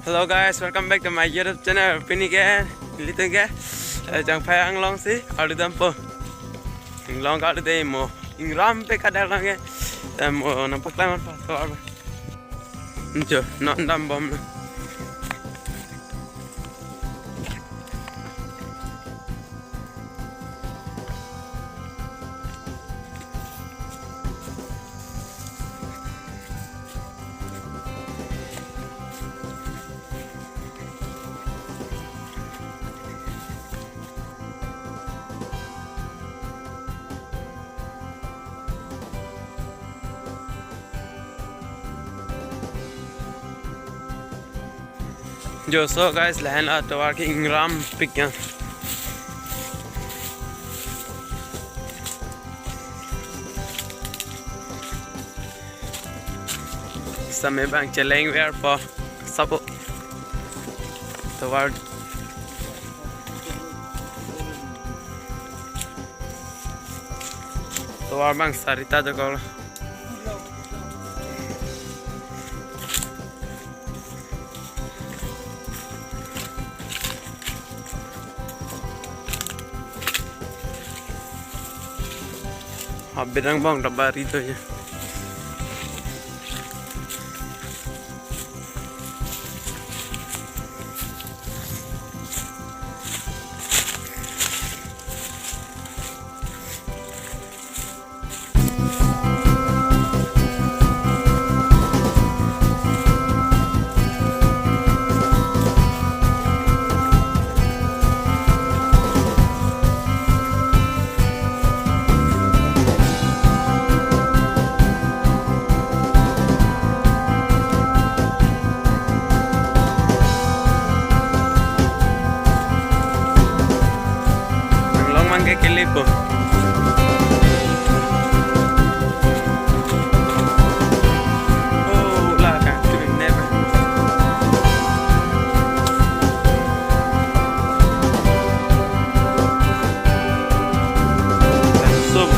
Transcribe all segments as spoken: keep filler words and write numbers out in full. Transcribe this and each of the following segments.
Hello guys, welcome back to my YouTube channel. Pini ke, nelitum ke, eh, Jangphai anglong si arlu dampo. Inglong arlu dei mo. Ingrampik hadak along ke. Eh, mo nangpaklang apa? Tovar. Jo, non dambom na. Jo, so guys, lahenlo atovar ke ingrampik ya. Same bang chelengverpo. Sapo. Tovar. Tovar bang sarita dokok. Habirang bang tabari to ya. Anglong mang ke kelepo. Oh, la ka, tu ne ba. Langsung.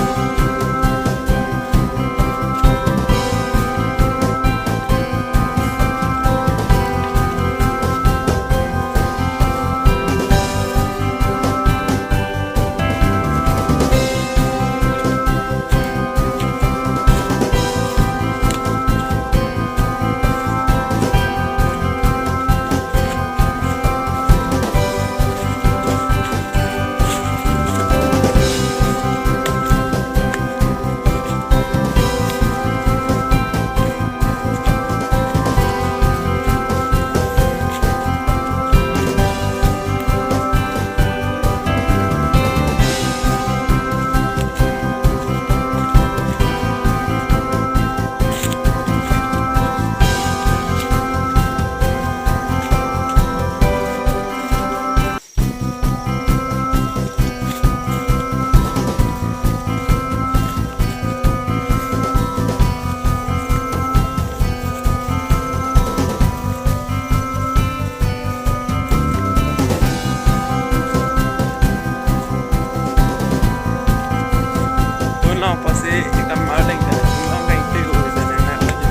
Unlang pasi ikan maling kan, unlang kan itu itu dan enak aja.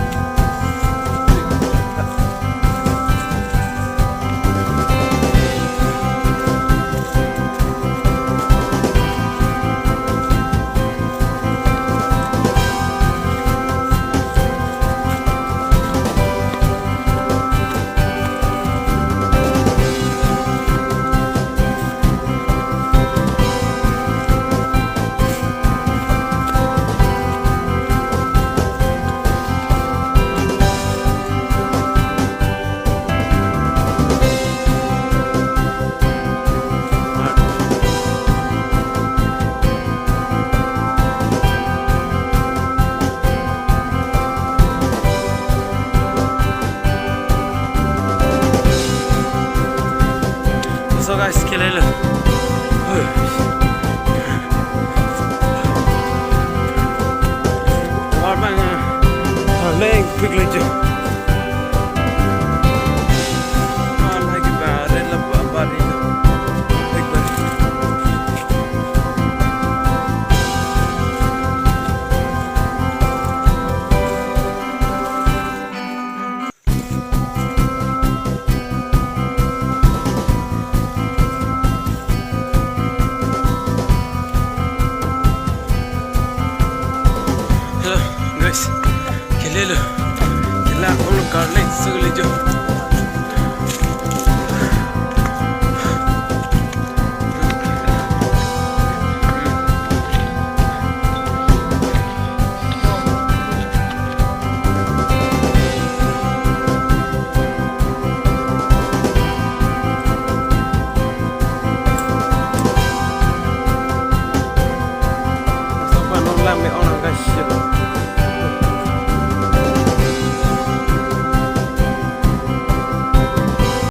So guys, kelelo. Warmang, ah, leng pik lejo. Ah, lagi ba, rela ba, ba, rela. Pik ba. Kelelo. Kela kong garlic so le jo.